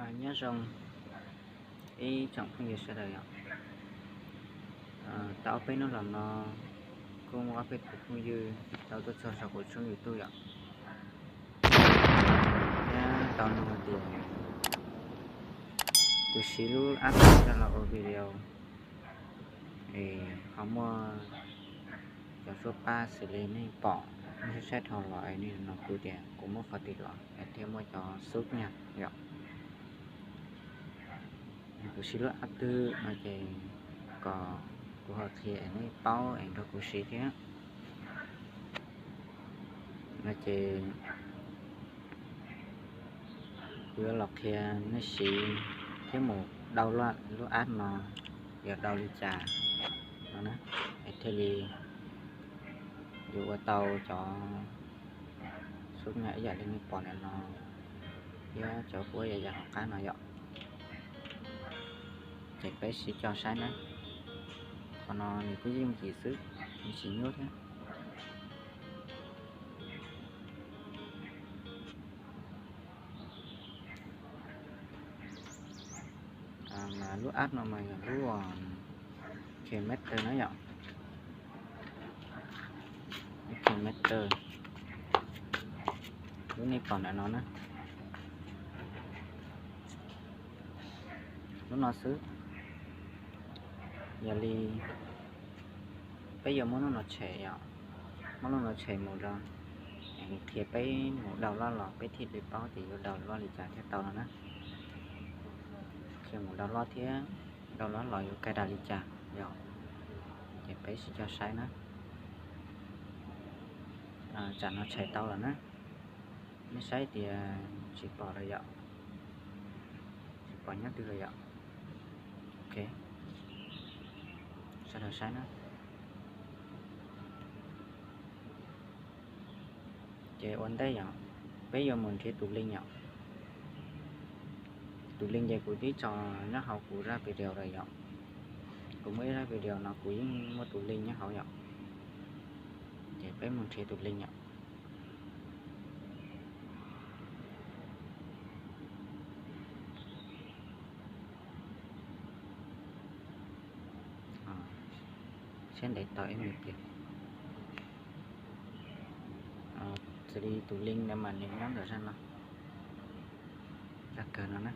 Nyob zoo ib tsoom phooj ywg sawv daws yom. Tau ob peb hnub los no kuj muaj ob peb tus phooj ywg tau tuaj txog saum kuv tshooj YouTube yom, thiab tau nug tias kuv siv lub app twg coj los ua video, es ho muaj cov suab pab xws li nej pom nej saib dhau los es nej no kuv tias kuv muab qhov twg los es thiaj muaj cov xub nyag yom. Kuv siv lub app twg no ces kom kuv ho qhia es nej paub es nrog kuv siv thiab. No ces kuv yuav los qhia nej siv thiab mus download lub app no yog download li cas no na, es thiaj li yuav ua tau cov xub nyag ib yam li nej pom ntawm no thiab cov huab yam yam hauv qab no yom. Ces peb sib cog saib na. Qhov no nws kuj yooj yim xwb, nws tsis nyuaj thiab. Mas lub app no mas yog lub KineMaster na yom. KineMaster, lub nej pom ntawm no na, lub no xwb. Yog li peb yuav muab lub no tshem yom, muab lub no tshem mus rau, qhia peb mus download los peb thiaj li paub tias yuav download li cas thiaj tau no na. Qhia mus download thiab download los yuav cài đặt li cas yom. Ces peb sib cog saib na. Tsam no tshem tau lawm na. Nej saib tias tsis pom lawm yom, tsis pom nyob twg lawm yom. Ok, sawv daws saib na. Ces ua ntej yom, peb yuav mus nrhiav tus link yom. Tus link ces kuv twb tso nyob hauv kuv zaj video lawm yom. Kuv muaj ib zaj video no kuv yeej muaj tus link nyob hauv yom. Ces peb mus nrhiav tus link yom. Siab ntev tau ib me pliag. Xws li tus link no mas nws nyob ntawm zaj no, zaj kawg no na.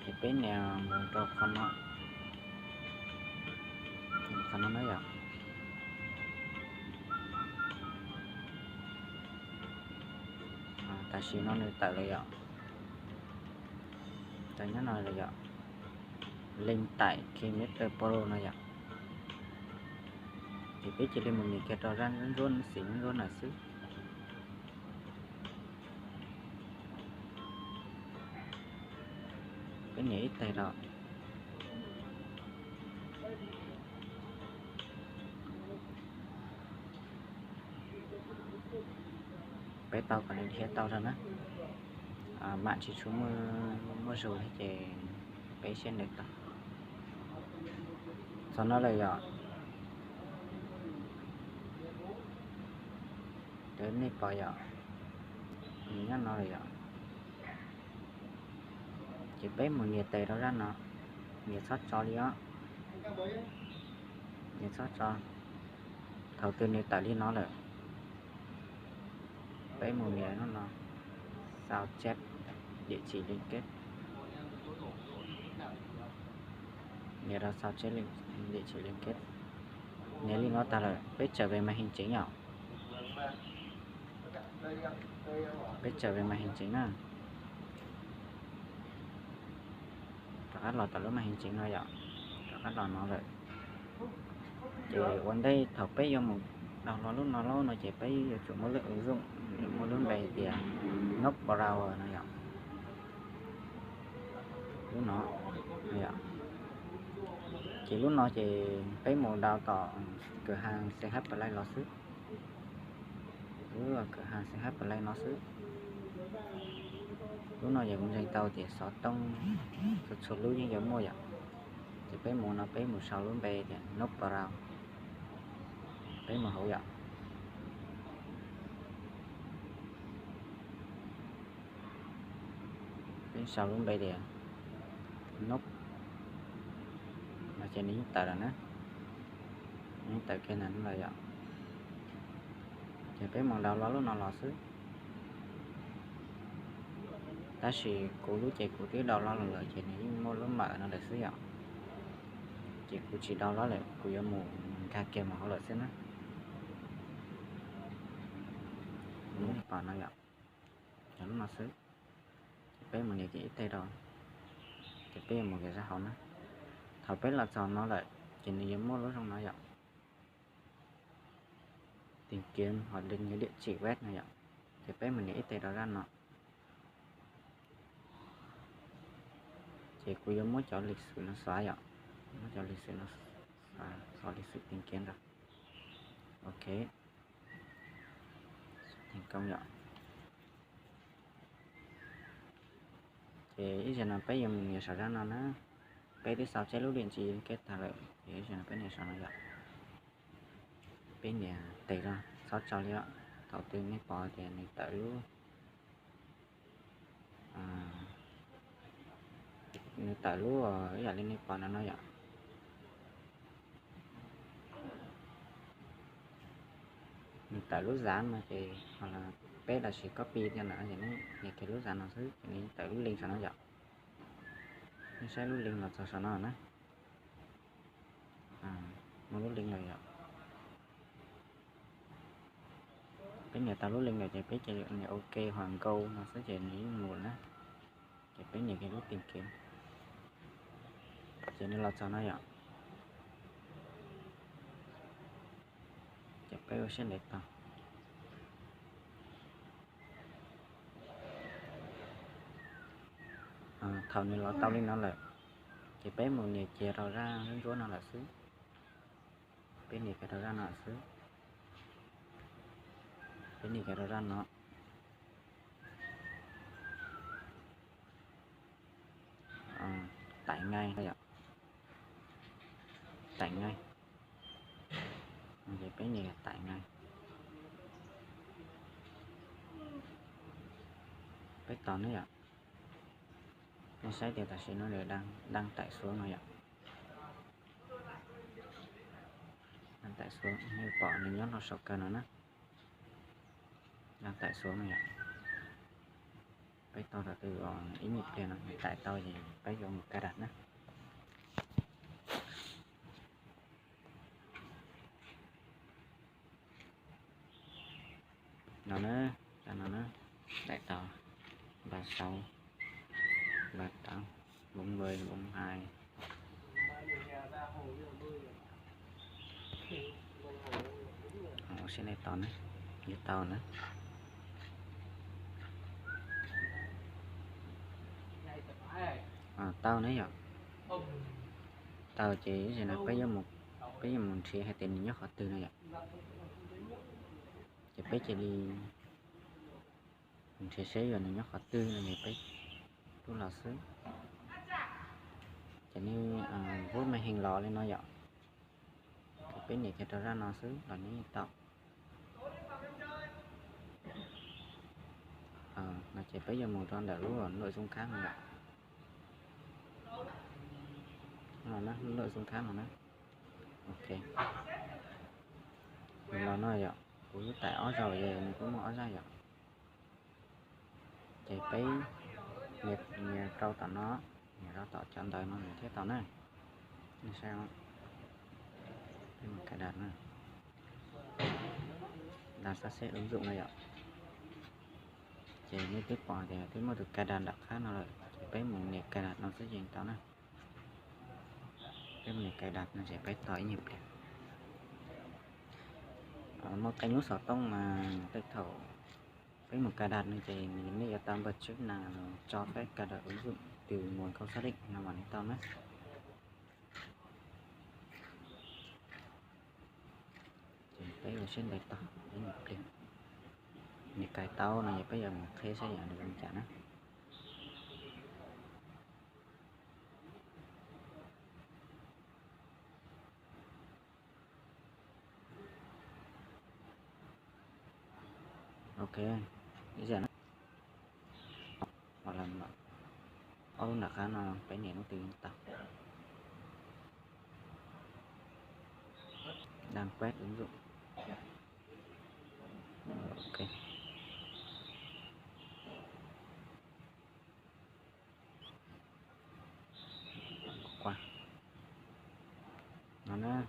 Ces peb nias mus rau qhov no, qhov no na yom. Tam sim no nws tawm lawm yom, tawm nyob no lawm yom, link tải KineMaster Pro no yom. Ces peb cia li mus nias kiag rau zaj ntsuab ntsuab xim ntsuab ntsuab ntawd xwb. Peb nias ib teg rau. Peb tau kom nws dhia tau rau na. Mam tsis tshua muaj zug thiab ces peb siab ntev tau. Txog no lawm yom. Ces nej pom yom, nws nyob no lawm yom. Ces peb mus nias tes rau zaj no, nias txhob tso li os. Nias txhob tso. Thaum twg nws tawm li no lawm, peb mus nias no, sao chép địa chỉ liên kết. Nias rau sao chép địa chỉ liên kết. Nias li no tag lawm peb trở về màn hình chính yom. Peb trở về màn hình chính na. Rov qab los tom lub màn hình chính no yom. Rov qab los no lawm. Ces ua ntej thaum peb yuav mus download lub no lawm no ces peb yuav tsum muaj lub ứng dụng, muaj lub npe tias Node Browser no yom. Lub no, ces lub no ces peb mus download tom cửa hàng CH Play los xwb. Lub cửa hàng CH Play no xwb. Lub no yog kuv ntseeg tau tias xov tooj txhua txhua lub yeej yuav muaj yom. Ces peb mus no peb mus sau lub npe tias Node Browser. Peb mus hauv yom. Peb sau lub npe tias Nub, no ces nws yeej tawm lawm na. Nws yeej tawm kiag ntawm no lawm yom. Ces peb mus download lub no los xwb. Tab sis kuv lub ces kuv twb download los lawm ces nws yeej muaj lub mawm no lawm xwb yom. Ces kuv tsis download lawm, kuv yuav mus nkag kiag mus hauv lawm xwb na. Kuv muab nej pom no yom. Yog lub no xwb. Ces peb mus nias kiag ib teg rau, ces peb yuav mus kiag zaj hauv na. Thaum peb los txog no lawm ces nws yuav muaj lub zoo no yom, tìm kiếm hoặc định danh địa chỉ web no yom. Ces peb mus nias ib teg rau zaj no. Ces kuv yuav muab cov lịch sử no xóa yom, muab cov lịch sử no xóa, xóa lịch sử tìm kiếm rau. Ok, thành công yom. Ces ib zaug no peb yuav mus nias saum zaj no na. Peb twb sau tseb lub địa chỉ kết tag lawm, ces ib zaug no peb nias saum no yom. Peb nias tes rau, txhob tso li os. Thaum twg nej pom tias nws tawm lub, nws tawm lub ib yam li nej pom no no yom. Nws tawm lub zaj no ces ho peb los sis copy thiab na, ces nej nias kiag lub zaj no xwb ces nws tawm lub link saum no yom. Nej saib lub link los txog saum no na. Muaj lub link lawm yom. Peb nias tau lub link lawm ces peb cia li nias ok ho go no xwb ces nws yeej mus na. Ces peb nias kiag lub tìm kiếm, ces nws los txog no yom. Ces peb ua siab ntev tau. Thaum nws los tau li no lawm, ces peb mus nias kiag rau zaj ntsuab no lawm xwb. Peb nias kiag rau zaj no lawm xwb. Peb nias kiag rau zaj no. Tải ngay yom. Tải ngay. Ces peb nias tải ngay. Peb tos ne yom. Nej saib tias tam sim no nws đang, đang tải xuống no yom. Đang tải xuống, nej pom nws nyob rau saum kawg no na. Đang tải xuống no yom. Peb tos thaum twg ib nyuag pliag no nws tải tau ces peb yuav mus cài đặt na. No na, no na, tải tau ba sáu, ba tám, bốn mươi, bốn hai. Ua siab ntev tau na, yuav tau na. Tau na yom. Tau ces ib zaug no peb yuav mus nrhiav hais tias nws nyob qhov twg no yom. Ces peb cia li nrhiav seb yog nws nyob qhov twg no ces peb rub los xwb. Ces nej vuab màn hình los li no yom. Ces peb nias kiag rau zaj no xwb los nws yeej tau. No ces peb yuav mus rau ntawm lub nội dung khác no yom. Lub nội dung khác no na. Ok. Nws los no yom, kuv tải ob zaug ces nws kuj muaj ob zaj yom. Ces peb nias rau tom no, nias rau tom cov ntawv no nws thiaj tau na. Nej saib, peb mus cài đặt na. Đang sắp xếp ứng dụng no yom. Ces nej twb pom tias twb muaj tus cài đặt nram qab no lawm, ces peb mus nias cài đặt no xwb ces tau na. Peb mus nias cài đặt no ces peb tos ib nyuag pliag. Muaj qee lub xov tooj mas tej thaum peb mus cài đặt no ces nws nej yuav tau npawg chức năng cho phép cài đặt ứng dụng từ nguồn không xác định no mas nej tau na. Ces peb ua siab ntev tau ib nyuag pliag. Nws cài tau no ces peb yuav mus qhib saib yog nws zoo cas na. Ok, ib zam na, ob lub nram qab no peb nias lub twg yeej tau. Đang quét ứng dụng. Ok. Qua no na,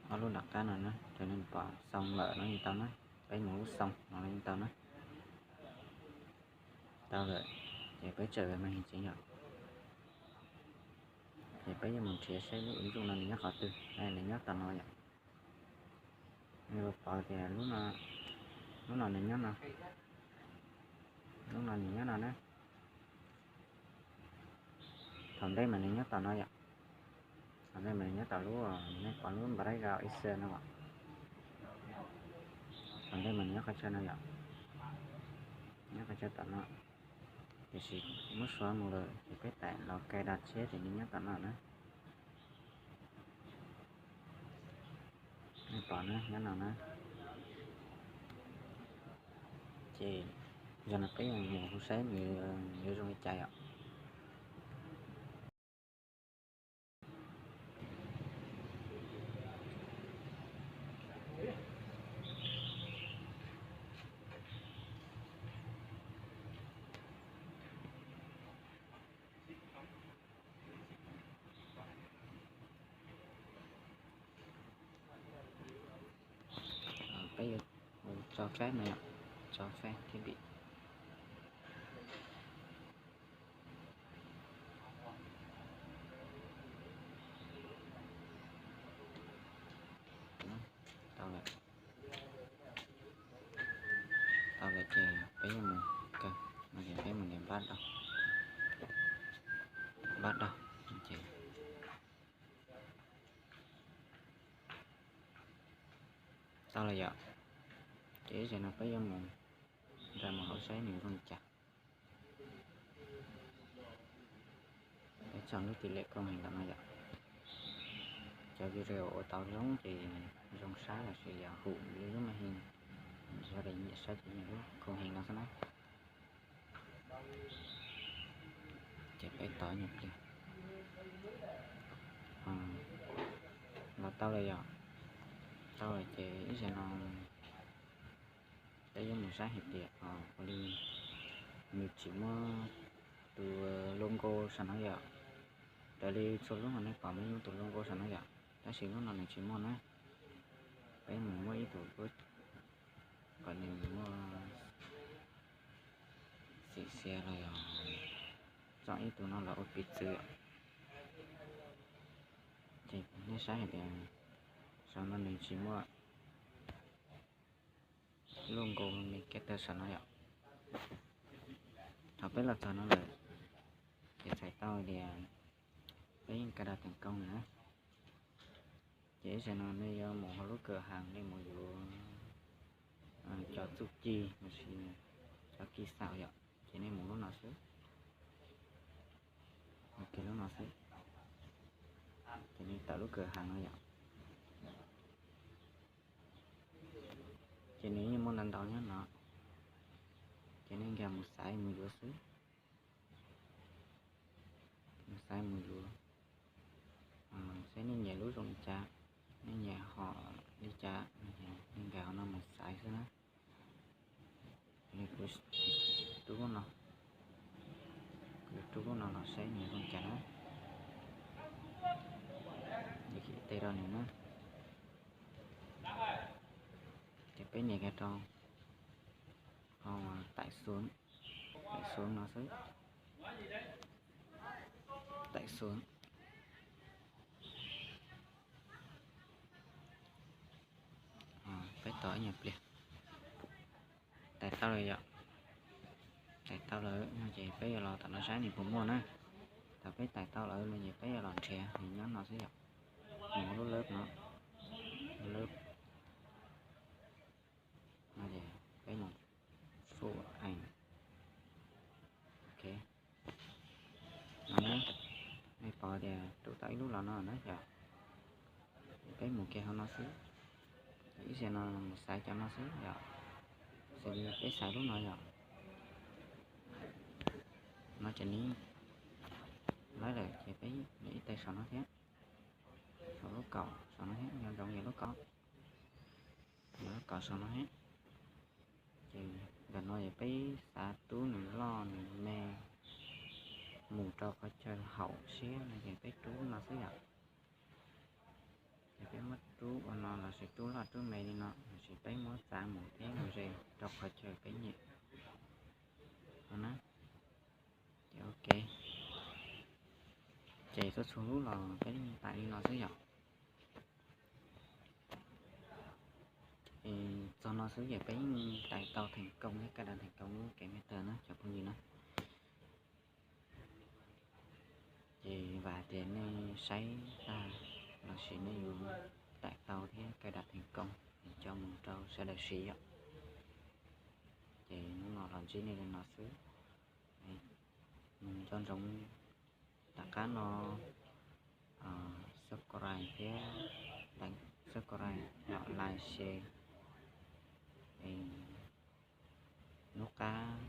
ob lub nram qab no na, raws li pom xoo lawm no yeej tau na. Peb mus lub xoo no yeej tau na. Tau lawm, ces peb tawm về màn hình chính yom. Ces peb yuav mus nrhiav saib lub ứng dụng no nws nyob qhov twg. Nws nyob tom no yom. Nws pom tias lub no nws nyob no, lub no nws nyob no na. Thaum ntej mas nws nyob tom no yom. Thaum ntej mas nws nyob tom lub, nej pom lub npa dai ga ib xwb no. Thaum ntej mas nws nyob qhov chaw no yom. Nyob qhov chaw tom no. Tiam sis muab suav mus lawm ces peb tawm los cài đặt tshiab ces nws nyob tom no na. Nej pom na, nyob no na. Ces zaum no peb yuav mus hu saib nws yuav zoo li cas yom. Peb yuav mus tso phej no yom, tso phej thiab bi. Tau lawm, tau lawm ces peb yuav mus kaw, no ces peb mus nias npab dau, npab dau, ces tau lawm yom. Ces ib zaug no peb yuav mus nra mus hauv saib nws zoo li cas. Peb tso lub tis lem khoo hees ntawm no yom. Cov video ua tau zoo ces zoo saib lossis yog hum li lub màn hình, yog tias nyiam saib ces nyiam lub khoo hees no xwb na. Ces peb tos ib nyuag pliag. Los tau lawm yom. Tau lawm ces ib zaug no peb yuav mus saib hais tias ua li nws tsis muaj tus logo saum no yom. Raws li txhua lub no nej pom muaj ib tus logo saum no yom, tab sis lub no nws tsis muaj na. Peb mus muab ib tus kom nws muaj xim xia los yog tso ib tug no los ua piv txwv. Ces nej saib hais tias saum no nws tsis muaj logo Navigator saum no yom. Thaum peb los txog no lawm, ces txhais tau tias peb yeej cài đặt thành công lawm na. Ces ib zaug no nej yuav mus hauv lub kawm hav, nej mus yuav cov txuj ci lossis cov kis xaum yom, ces nej mus lub no xwb. Mus kiag lub no xwb, ces nej tawm lub kawm hav no yom. Ces nws yeej muaj ntau ntau nyob no, ces nej nkag mus xaiv mus yuav xwb. Mus xaiv mus yuav, saib nej nyiam lub zoo li cas, nej nyiam hom li cas, nej nkag hauv no mus xaiv xwb na. Kuv rub lub no, kuv rub lub no los saib nws zoo li cas na. Ib tes rau nws na. Ces peb nias kiag rau hauv tải xuống, tải xuống no xwb. Tải xuống. Peb tos ib nyuag pliag. Tải tau lawm yom. Tải tau lawm no ces peb yuav los tom no saib nws puas muaj na. Thaum peb tải tau lawm no ces peb yuav los nrhiav nws nyob no xwb yom. Mus lub lab no, lub lab no ces peb mus fuj aim. Ok, no na, nej pom tias rub tau ib lub los no na yom. Peb mus kiag hauv no xwb. Ib zaug no mus xaiv cov no xwb yom, xws li peb xaiv lub no yom, no ces nws lawv lawm ces peb nias ib tais saum no thiab, saum lub kaum saum no thiab, nco ntsoov yog lub kaum, yog lub kaum saum no thiab. Ces ntawm no ces peb xav rub nws loj nws me mus rau qhov chaw haum siab no ces peb rub no xwb yom. Ces peb muab rub ua no lossis rub loj rub me li no lossis peb muab txav mus thiab mus ze rau qhov chaw peb nyiam no na. Ces ok, ces txhua txhua lub los peb yeej tais li no xwb yom. Ces txog no xwb ces peb yeej tais tau theem koom thiab cài đặt thành công lub kev master na cov phooj ywg na. Ces vam hais tias nej saib tag lossis nej yuav tais tau thiab cài đặt thành công es coj mus rau sawv daws siv yom. Ces hnub no los ntsib nej li no xwb. Nco ntsoov tom qab no subscribe thiab, subscribe, like, share, hnub qab